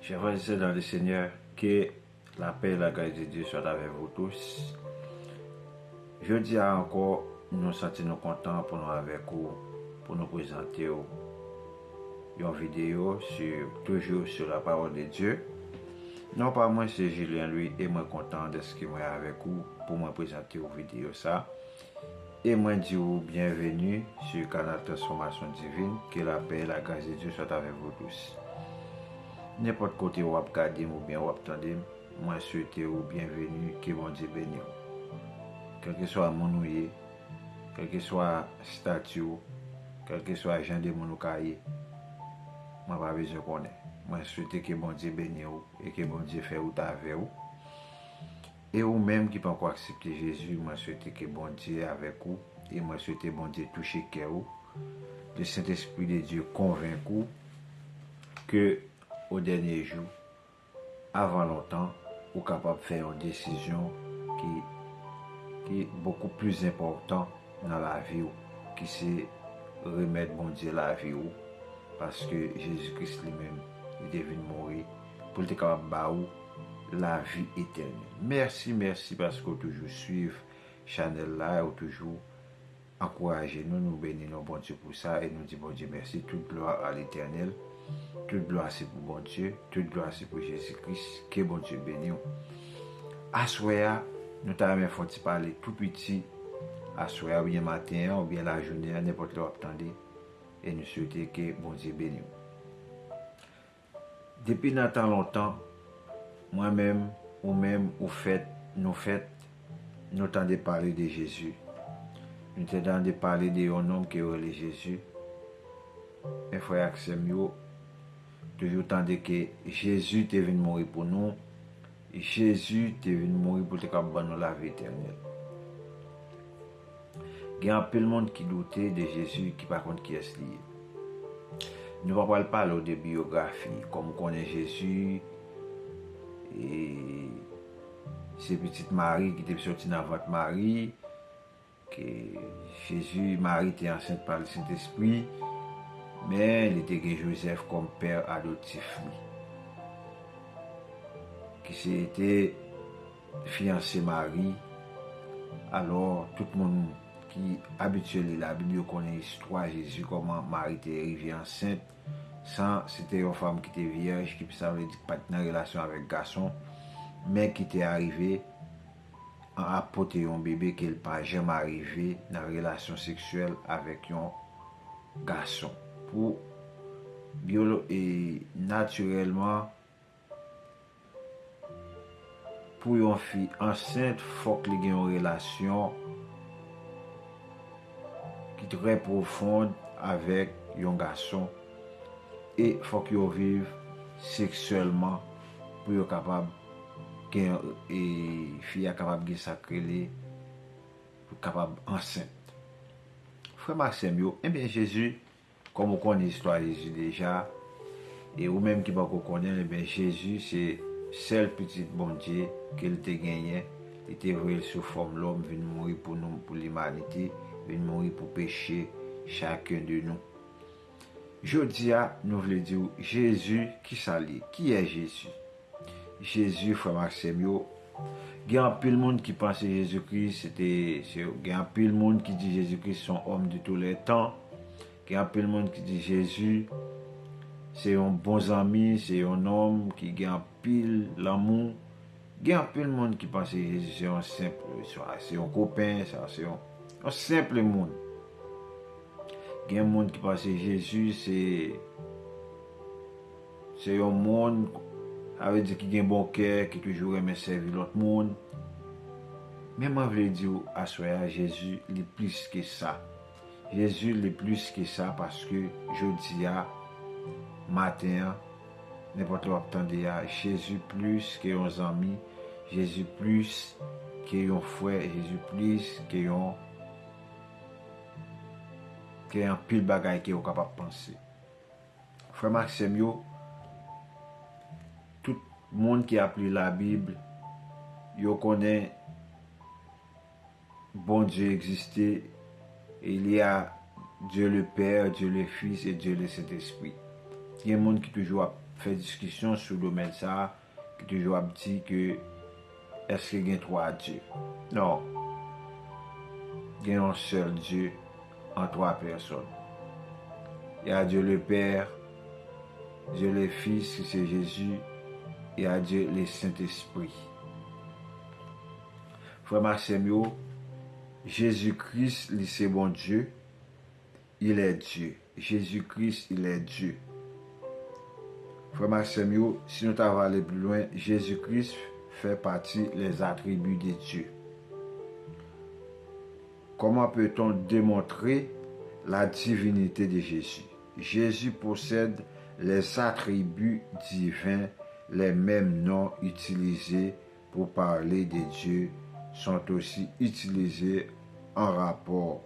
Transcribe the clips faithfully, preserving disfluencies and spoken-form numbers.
Chers frères et sœurs dans le Seigneur, que la paix et la grâce de Dieu soient avec vous tous. Jodi a ankò, nou santi nou kontan pou nou avèk ou, pou nou prezante w yon videyo sur, toujours sur la parole de Dieu. Non pa mwen, se Julien Louis, e mwen kontan dèske mwen avèk ou pou mwen prezante w videyo sa. E mwen di w byenveni sur Canal Transformation Divine, que la paix et la grâce de Dieu soient avec vous tous. Nenpòt kote w ap gade m oubyen w ap tande m, mwen swete w byenveni, ke Bondye beni w. Kèlkeswa moun ou ye, kèlkeswa stati w, kèlkeswa jan de moun ou ka ye, mwen pa bezwen konnen. Mwen swete ke Bondye beni w e ke Bondye fè wout avè w. E ou menm ki poko aksepte Jezi, mwen swete ke Bondye avèk ou e mwen swete Bondye touche kè ou. Le Saint-Esprit de Dieu konvenk ou ke o dènye jou, avan lontan, ou kapab fè yon desizyon ki, ki bokou pli enpòtan nan lavi w, ki se remèt Bondye lavi w, paske Jezi Kris li menm, li te vin mouri pou l te kapab ba ou lavi etènèl. Mèsi, mèsi paske w toujou swiv chanèl la, ou toujou ankouraje nou, nou beni non Bondye pou sa e nou di Bondye mèsi. Tout glwa a Letènèl, tout glwa se pou Bondye, tout glwa se pou Jezi Kris. Ke Bondye beni w. Aswè a, nou ta renmen fè yon ti pale tou piti. Aswè a, oubyen maten an, oubyen lajounen an, nenpòt lè w ap tande, e nou swete ke Bondye beni w. Depi nan tan lontan, mwen menm, ou menm, ou fèt, nou fèt, nou tande pale de Jezi. Nou te tande pale de yon nonm ke yo rele Jezi. Men frè ak sè m yo, toujou tande ke Jezi te vin mouri pou nou. Jezi te vin mouri pou l te kapab ban nou lavi etènèl. Gen anpil moun ki doute de Jezi, ki pa konn kiyès li ye. Nou pa pral pale w de biyografi, kòm ou konnen Jezi, e, se pitit Mari ki te soti nan vant Mari, ke Jezi, Mari te ansent pa Sentespri, men li te gen Jozèf kòm pè adoptif li, ki se te fiyanse Mari. Alò, tout moun ki abitye li Labib, yo konnen istwa Jezi, kòman Mari te rive ansent, san, se te yon fanm ki te vyèj, ki sa vle di ki pa t nan relasyon avèk gason, men ki te arive an ap pote yon bebe ke l pa janm arive nan relasyon seksyèl avèk yon gason. Pou byolo-, e, natirèlman, pou yon fi ansent, fòk li gen yon relasyon ki trè pwofon avèk yon gason. E fòk yo viv seksyèlman pou yo kapab gen, e fi a kapab gen sa k rele, pou kapab ansent. Frè m ak sè m yo, ebyen, Jezi, kòm ou konnen istwa Jezi deja, e ou menm ki poko konnen l, ebyen, Jezi se sèl Pitit Bondye ke l te genyen. Li te voye l sou fòm lòm, vin mouri pou nou, pou limanite, vin mouri pou peche chaken de nou. Jodi a, nou vle di w, Jezi, ki sa l ye? Kiyès Jezi? Jezi, frè m ak sè m yo, gen anpil moun ki panse Jezi Kris se te, se, gen anpil moun ki di Jezi Kris se yon homme de tous les temps. Gen anpil moun ki di Jezi se yon bon zanmi, se yon nonm ki gen anpil lanmou. Gen anpil moun ki panse Jezi se yon senp, se, se yon kopen, sa, se yon, yon senp moun. Gen moun ki panse Jezi se, se yon moun, sa vle di ki gen bon kè, ki toujou renmen sèvi lòt moun. Men mwen vle di w, aswè a, Jezi, li plis ke sa. Jezi, li plis ke sa, paske jodi a, maten an, nenpòt lè w ap tande a, Jezi plis ke yon zanmi, Jezi plis ke yon frè, Jezi plis ke yon, ke anpil bagay ke w kapab panse. Frè m ak sè m yo, tout moun ki ap li Labib, yo konnen Bondye egziste, e il y a Dieu le Père, Dieu le Fils et Dieu le Saint-Esprit. Gen moun ki toujou ap fè diskisyon sou domèn sa a, ki toujou ap di ke èske gen twa Dye? Non. Gen yon sèl Dye an twa pèsòn. Il y a Dieu le Père, Dieu le Fils, ki se Jezi, et à Dieu le Saint-Esprit. Frè m ak sè m yo, Jezi Kris, li se Bondye, il est Dieu. Jezi Kris, il est Dieu. Frè m ak sè m yo, si nou ta va ale pli lwen, Jezi Kris fè pati les attributs de Dieu. Comment peut-on démontrer la divinité de Jésus? Jésus possède les attributs divins, les mêmes noms utilisés pour parler de Dieu sont aussi utilisés en rapport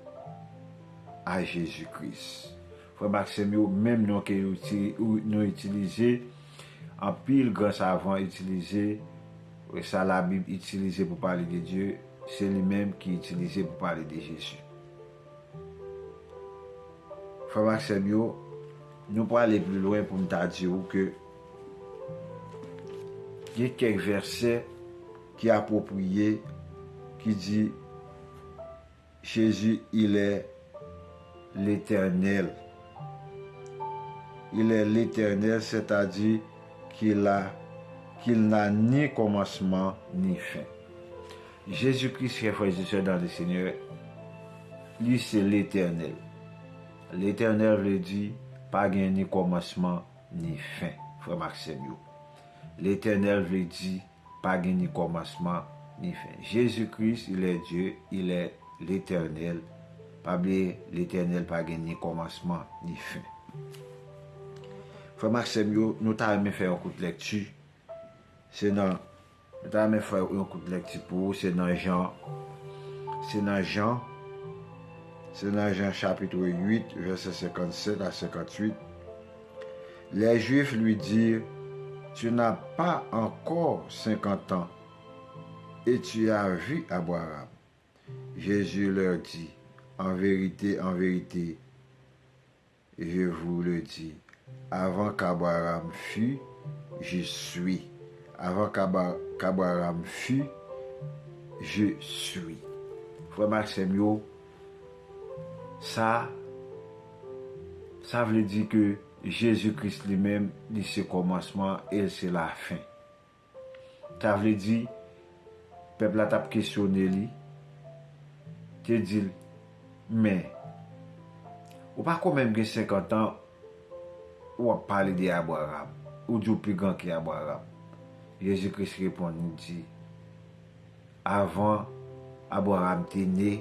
à Jésus-Christ. Frè m ak sè m yo, menm non ke nou itilize, anpil gran savan itilize, sa Labib itilize pou pale de Dye, se li menm ki itilize pou pale de Jezi. Frè m ak sè m yo, nou prale pli lwen pou m ta di w ke gen kèk vèsè ki apwopriye, ki di, Jésus, il est l'Éternel. Il est l'Éternel, c'est-à-dire qu'il a, qu'il n'a ni commencement ni fin. Jezi Kris, chè frè e sè dan le Senyè, li se Letènèl. Letènèl vle di pa gen ni kòmansman ni fen, frè m ak sè m yo. Letènèl vle di pa gen ni kòmansman ni fen. Jezi Kris, il est Dieu, il est l'Éternel. Pa bliye, Letènèl pa gen ni kòmansman ni fen. Frè m ak sè m yo, nou ta renmen fè yon kout lèkti. Se nan, nou ta renmen fè yon kout lèkti pou ou, se nan Jan, se nan Jan, se nan Jan chapit uit, vèsè senkannsèt a senkantuit. Les Juifs lui dirent, tu n'as pas encore cinquante ans, et tu as vu Abraham. Jésus leur dit, en vérité, en vérité, je vous le dis, avant qu'Abraham fût, je suis. Avant qu'Abra-, qu'Abraham fût, je suis. Frè m ak sè m yo, sa, sa vle di ke Jezi Kris li menm, li se kòmansman e l se lafen. Sa vle di, pèp la t ap kesyone li, te di l, men, ou pa ko menm gen senkant an, w ap pale de Abraram, ou di w pi gran ke Abraram. Jezi Kris reponn, li di, avan Abraram te ne,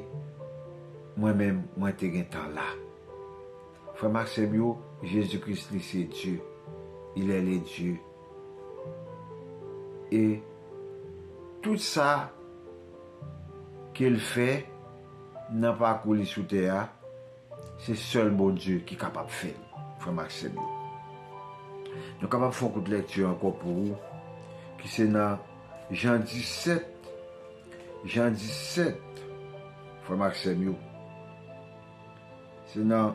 mwen menm, mwen te gentan la. Frè m ak sè m yo, Jezi Kris li se Dye. Il est le Dieu. E tout sa ke l fè nan pakou li sou tè a, se sèl Bondye ki kapab fè l, frè m ak sè m yo. Nou kapab fè yon kout lèkti ankò pou ou, ki se nan Jan disèt, Jan disèt, frè m ak sè m yo. Se nan,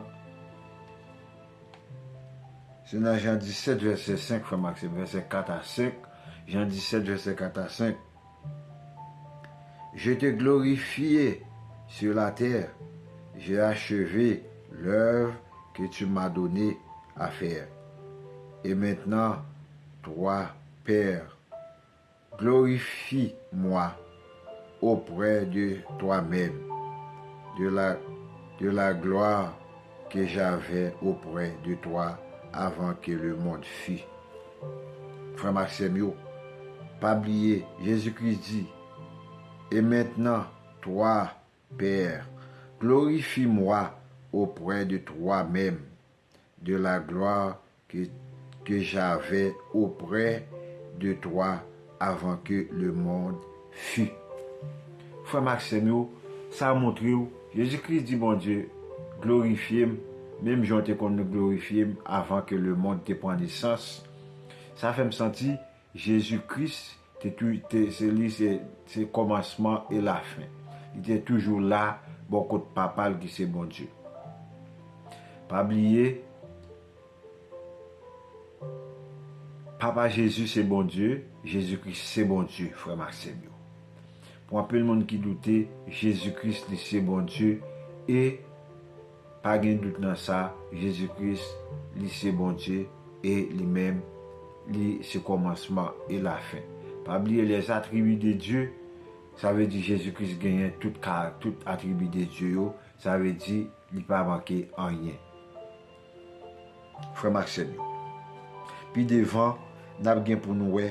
se nan Jan disèt, vèsè senk, frè m ak sè m, vèsè kat a senk, Jan disèt, vèsè kat a senk. Je t'ai glorifié sur la terre, j'ai achevé l'œuvre que tu m'as donné à faire. Et maintenant, toi, Père, glorifie-moi auprès de toi-même, de la, de la gloire que j'avais auprès de toi avant que le monde fût. Frè m ak sè m yo, pa bliye, Jezi Kris di, et maintenant, toi, Père, glorifie-moi auprès de toi-même, de la gloire que, que j'avais auprès de toi avant que le monde fût. Frè m ak sè m yo, sa montre w, Jezi Kris di Bondye, glorifye m, menm jan w te konn glorifye m avan ke lemonn te pran nesans. Sa fè m santi Jezi Kris te tou, te, se li, se, se kòmansman e lafen. Li te toujou la, bò kot Papa l ki se Bondye. Pa bliye, Papa Jezi se Bondye, Jezi Kris se Bondye, frè m ak sè m yo. Pou anpil moun ki doute, Jezi Kris li se Bondye, e pa gen dout nan sa, Jezi Kris li se Bondye, e li menm li se kòmansman e lafen. Pa bliye, les attributs de Dieu, sa vle di Jezi Kris genyen tout ka, tout atribi de Dye yo, sa vle di li pa manke anyen. Frè m ak sè m yo, pi devan, n ap gen pou nou wè,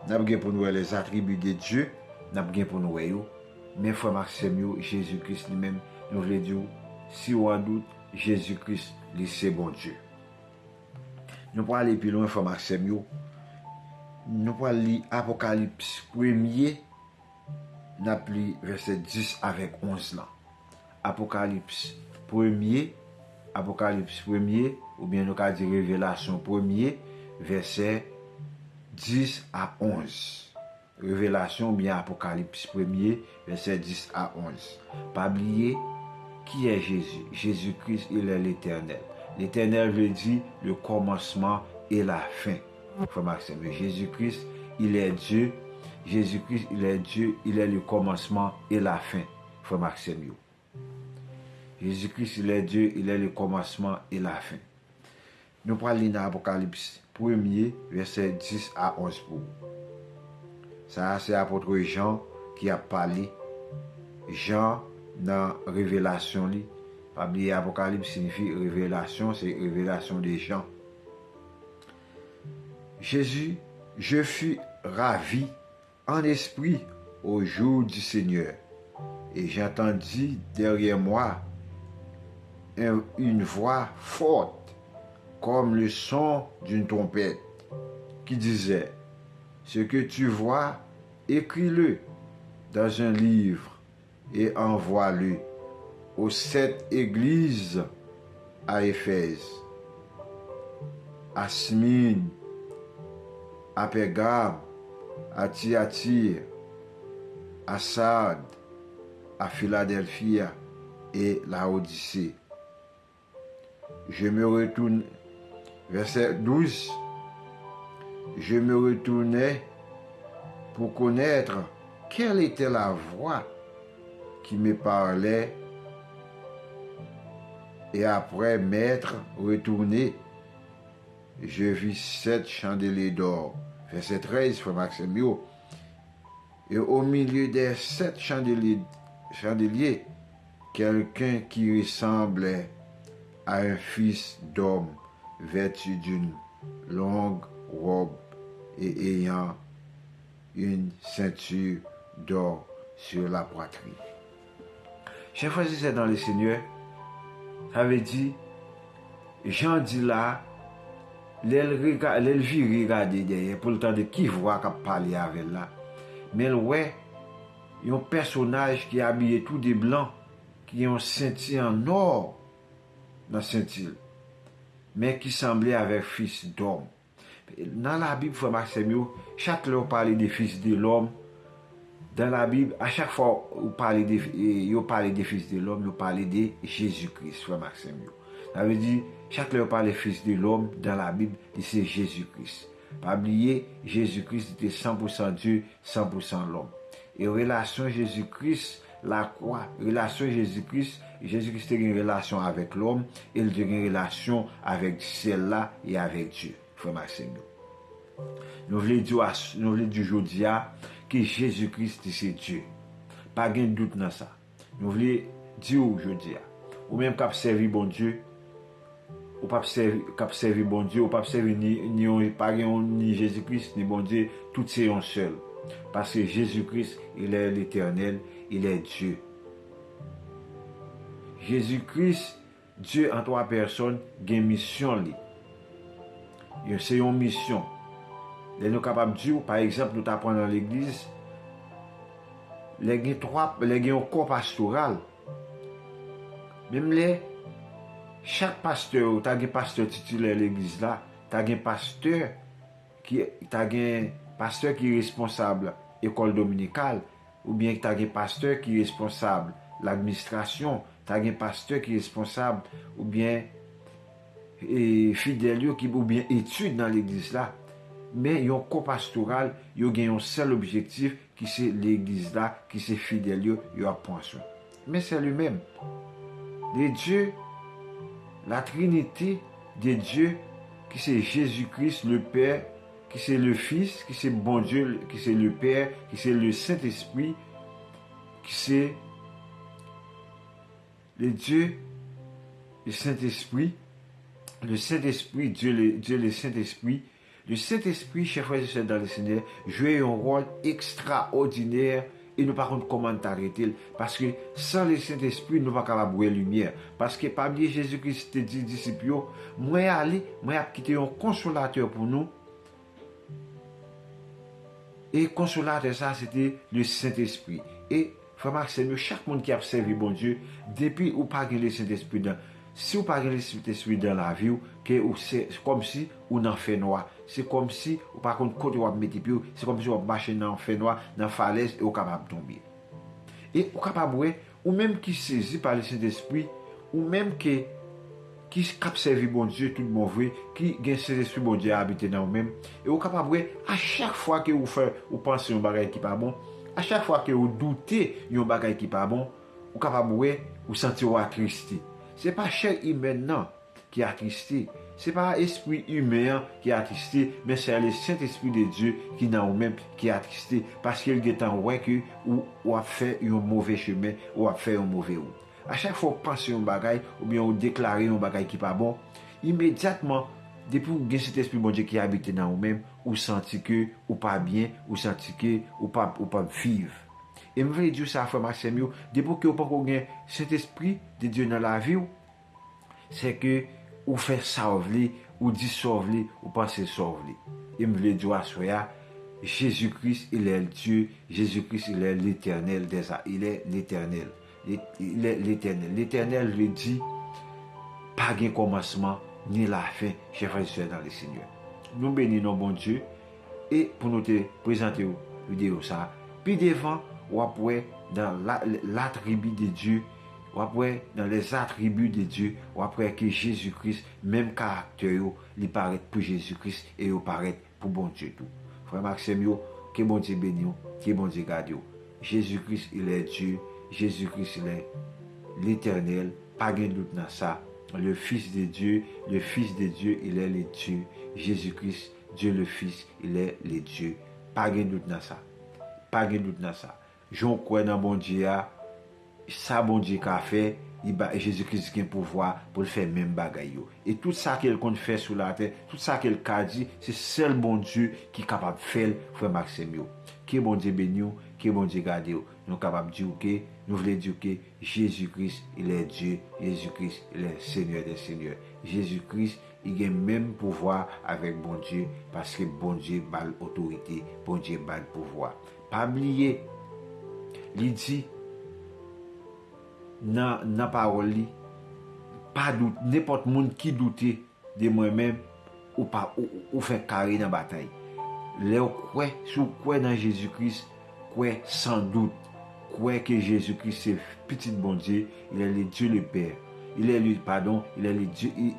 n ap gen pou nou wè les attributs de Dieu, n ap gen pou nou wè yo. Men frè m ak sè m yo, Jezi Kris li menm, nou vle di w, si w an dout, Jezi Kris li se Bondye. Nou pral ale pi lwen, frè m ak sè m yo. Nou pral li Apokalips premye, n ap li vèsè dis avèk onz lan. Apokalips premye, Apokalips premye, oubyen nou ka di Revelasyon premye, vèsè dis a onz. Revelasyon oubyen Apokalips premye, vèsè dis a onz. Pa bliye, kiyès Jezi? Jezi Kris, il est l'Éternel. L'Éternel vle di le commencement et la fin. Frè m ak sè m yo, Jezi Kris, il est Dieu. Jezi Kris, il est Dieu, il est le commencement et la fin. Frè m ak sè m yo, Jezi Kris, il est Dieu, il est le commencement et la fin. Nou pral li nan Apokalips premye, vèsè dis a onz pou ou. Sa a se apot Jan ki ap pale. Jan nan revelasyon li. Pa bliye, Apokalips siyifi revelasyon, se revelasyon de Jan. Jésus, je fus ravi en esprit au jour du Seigneur, et j'entendis derrière moi un- une voix forte, comme le son d'une trompette, qui disait, Ce que tu vois, écris-le dans un livre et envoie-le aux sept églises, à Éphèse, à Smyrne, à Pergame, à Thyatire, à Sardes, à Philadelphie et Laodicée. Je me retourne, verset douze, je me retournai pour connaître quelle était la voix qui me parlait, et après m'être retourné, je vis sept chandeliers d'or. Verset treize, frè m ak sè m yo. Et au milieu des sept chandeliers, chandeliers, quelqu'un qui ressemblait à un fils d'homme, vêtu d'une longue robe et ayant une ceinture d'or sur la poitrine. Chè frè e sè nan le Senyè, sa vle di, Jan di la, lè l rega- lè l vire gade dèyè pou l tande ki vwa k ap pale avè l la, men l wè yon pèsonaj ki abiye tou de blan, ki gen yon senti an nò nan senti l, men ki sanble avèk fis dòm. Nan Labib, frè m ak sè m yo, chak lè yo pale de fis de lòm, dan Labib, a chak fwa ou pale de, e, yo pale de fis de lòm, yo pale de Jezi Kris, frè m ak sè m yo. Sa vle di, chak lè yo pale fis de lòm, dan Labib, li se Jezi Kris. Pa bliye, Jezi Kris, li te san pou san Dye, san pou san lòm. E relasyon Jezi Kris, lakwa, relasyon Jezi Kris, Jezi Kris te gen relasyon avèk lòm, e l te gen relasyon avèk syèl la e avèk Dye, frè m ak sè m yo. Nou vle di w as- nou vle di w jodi a ke Jezi Kris li se Dye. Pa gen dout nan sa. Nou vle di w jodi a, ou menm k ap sèvi Bondye, ou p ap sèvi, k ap sèvi Bondye, ou p ap sèvi ni, ni yon, pa gen yon, ni Jezi Kris, ni Bondye, tout se yon sèl. Paske Jezi Kris, il est l'Éternel, il est Dieu. Jezi Kris, Dye an twa pèsòn, gen misyon li. Yo, se yon misyon. Lè nou kapab di w, pa egzanp, nou ta pran nan legliz, lè gen twa, lè gen yon kò pastoral, menm lè chak pastè, ou ta gen pastè titilè legliz la, ta gen pastè ki, ta gen pastè ki responsab ekòl dominikal, oubyen ta gen pastè ki responsab ladministrasyon, ta gen pastè ki responsab, oubyen, e, fidèl yo ki, oubyen etid nan legliz la. men yon kò pastoral, yo gen yon sèl objektif, ki se legliz la, ki se fidèl yo, yo ap pran swen. Men se li menm. Le Dieu, la Trinité de Dieu, ki se Jezi Kris, le Père, ki se le Fils, ki se Bondye, ki se le Père, ki se le Sentespri, ki se le Dieu, le Sentespri, le Sentespri, Dieu le, Dieu le Sentespri, le Sentespri, chè frè e sè dan le Senyè, jwe yon wòl ekstraòdinè e nou pa konn kòman n ta rete l. Paske san le Sentespri, nou pa kapab wè limyè. Paske pa bliye Jezi Kris te di disip yo, mwen ale, mwen ap kite yon konsolatè pou nou. E konsolatè sa, se te le Sentespri. E frè m ak sè m yo, chak moun ki ap sèvi Bondye, depi ou pa gen le Sentespri dan, si ou pa gen le Sentespri dan lavi w, ke ou se kòmsi ou nan fènwa. Se kòmsi ou pa konn kote w ap mete pye w, se kòmsi w ap mache nan fènwa, nan falèz, e ou kapab tonbe. E ou kapab wè, ou menm ki sezi pa le Sentespri, ou menm ke, ki k ap sèvi Bondye tout bon vre, ki gen Sentespri Bondye a abite nan ou menm, e ou kapab wè, a chak fwa ke ou fè, ou panse yon bagay ki pa bon, a chak fwa ke ou doute yon bagay ki pa bon, ou kapab wè, ou santi w atriste. Se pa chè imèn nan ki atriste. Se pa espri imen an ki atriste, men se le Sentespri de Dye ki nan ou menm ki atriste, paske l gentan wè ke ou, w ap fè yon move chemen, w ap fè yon move wout. A chak fwa w panse yon bagay, oubyen w deklare yon bagay ki pa bon, imedyatman, depi w gen Sentespri Bondye ki abite nan ou menm, ou santi ke ou pa byen, ou santi ke ou pa, ou p ap viv. E m vle di w sa, frè m ak sè m yo, depi ke w poko gen Sentespri de Dye nan lavi w, se ke ou fè sa w vle, ou di sa w vle, ou panse sa w vle. E m vle di w aswè a, Jezi Kris, il est Dieu, Jezi Kris, il est l'Éternel des a-, il est l'Éternel. Il est l'Éternel. Letènèl vle di pa gen kòmansman ni lafen, chè frè e sè dan le Senyè. Nou beni non Bondye e pou nou te prezante w videyo sa. Pi devan, w ap wè dans la, l'attribut de Dieu, w ap wè dans les attributs de Dieu, w ap wè ke Jezi Kris, menm karaktè yo, li parèt pou Jezi Kris e yo parèt pou Bondye tou. Frè m ak sè m yo, ke Bondye beni w, ke Bondye gade w. Jezi Kris, il est Dieu, Jezi Kris, il est l'Éternel, pa gen dout nan sa. Le Fils de Dieu, le Fils de Dieu, il est le Dieu. Jezi Kris, Dieu le Fils, il est le Dieu. Pa gen dout nan sa. Pa gen dout nan sa. Jan w kwè nan Bondye a, sa Bondye ka fè, li ba, Jezi Kris gen pouvwa pou l fè menm bagay yo. E tout sa ke l konn fè sou latè, tout sa ke l ka di, se sèl Bondye ki kapab fè l, frè m ak sè m yo. Ke Bondye beni w, ke Bondye gade w. Nou kapab di w ke, nou vle di w ke Jezi Kris, il est Dieu, Jezi Kris, il est Seigneur des seigneurs. Jezi Kris, li gen menm pouvwa avèk Bondye, paske Bondye ba l otorite, Bondye ba l pouvwa. Pa bliye, li di nan, nan pawòl li, pa dout, nenpòt moun ki doute de mwen menm, ou pa, ou, ou fè kare nan batay. Lè w kwè, si w kwè nan Jezi Kris, kwè san dout. Kwè ke Jezi Kris se Pitit Bondye, il est le Dieu le Père. Il est le, pardon, il est le Dieu, il,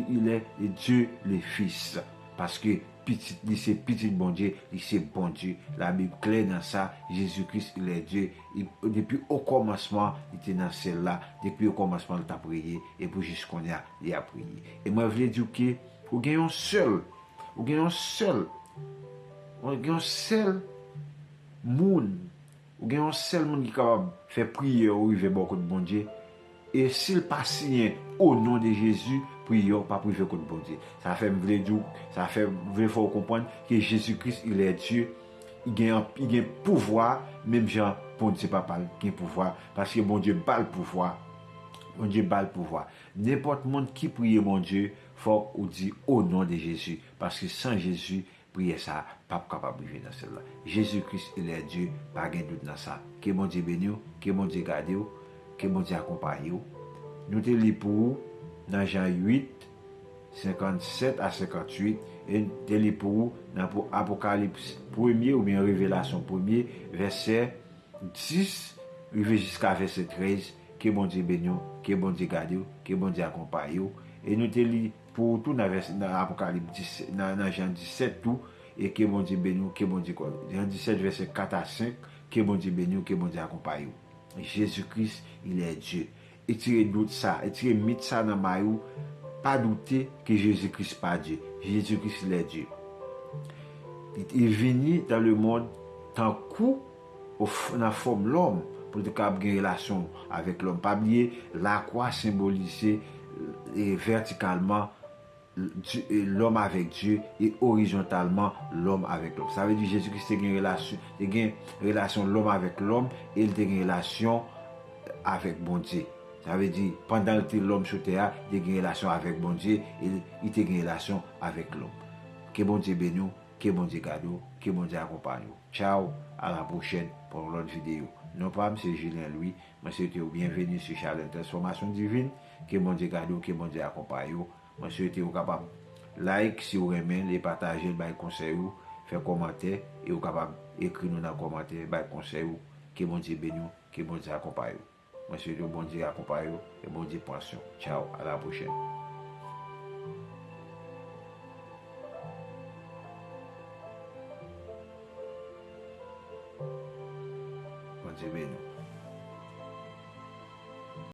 il est le Dieu le Fils. Paske pitit, li se Pitit Bondye, li se Bondye. Labib klè nan sa, Jezi Kris, il est Dieu. Li, depi okòmansman, li te nan syèl la. Depi okòmansman, li t ap reye. E pou jis kounye a, li ap reye. E mwen vle di w ke ou gen yon sèl, ou gen yon sèl, ou gen yon sèl moun, ou gen yon sèl moun ki kapab fè priyè ou rive bò kot Bondye. E si l pa siyen o non de Jezi, priyè w p ap rive kot Bondye. Sa fè m vle di w, sa fè m vle fè w konprann ke Jezi Kris, il est Dieu, li gen, li gen pouvwa, menm jan Bondye Papa l gen pouvwa, paske Bondye ba l pouvwa. Bondye ba l pouvwa. Nenpòt moun ki priye Bondye, fòk ou di o non de Jezi, paske san Jezi, priyè sa a p ap kapab rive nan syèl la. Jezi Kris, il est Dieu, pa gen dout nan sa. Ke Bondye beni w, ke Bondye gade w, ke Bondye akonpaye w. Nou te li pou ou nan Jan uit, senkannsèt a senkantuit, e nou te li pou ou nan Apo-, Apokalips premye oubyen Revelasyon premye, vèsè dis rive jiska vèsè trèz. Ke Bondye beni w, ke Bondye gade w, ke Bondye akonpaye w. E nou te li pou ou tou nan vèsè, nan Apokalips dis, nan, nan Jan disèt tou, E ke Bondye beni w, ke Bondye kò. Jan disèt, vèsè kat a senk, ke Bondye beni w, ke Bondye akonpaye w. Jezi Kris, il est Dieu. Retire dout sa, retire mit sa nan may ou. Pa doute ke Jezi Kris pa Dye. Jezi Kris, il est Dieu. Li, li vini dans le monde tankou o f-, nan fòm lòm, pou l te kapab gen relasyon avèk lòm. Pa bliye, lakwa senbolize, e, vètikalman, Di-, e, lòm avèk Dye e orizontalman lòm avèk lòm. Sa vle di Jezi Kris te gen relasyon, te gen relasyon lòm avèk lòm e li te gen relasyon avèk Bondye. Sa vle di, pandan l te lòm sou tè a, li te gen relasyon avèk Bondye e li te gen relasyon avèk lòm. Ke Bondye beni w, ke Bondye gade w, ke Bondye akonpaye w. Tchaw, a la pwochèn pou yon lòt videyo. Non pa m se Julien Louis. Mwen swete w byenveni sou chanèl Transfòmasyon Divin. Ke Bondye gade w, ke Bondye akonpaye w. Mwen swete w kapab like si w renmen l e pataje l bay konsèy ou, fè kòmantè e w kapab ekri nou nan kòmantè, bay konsèy ou. Ke Bondye beni w, ke Bondye akonpaye w. Mwen swete w Bondye akonpaye w e Bondye pran swen w. Tchaw, a la pwochèn. Bondye beni w.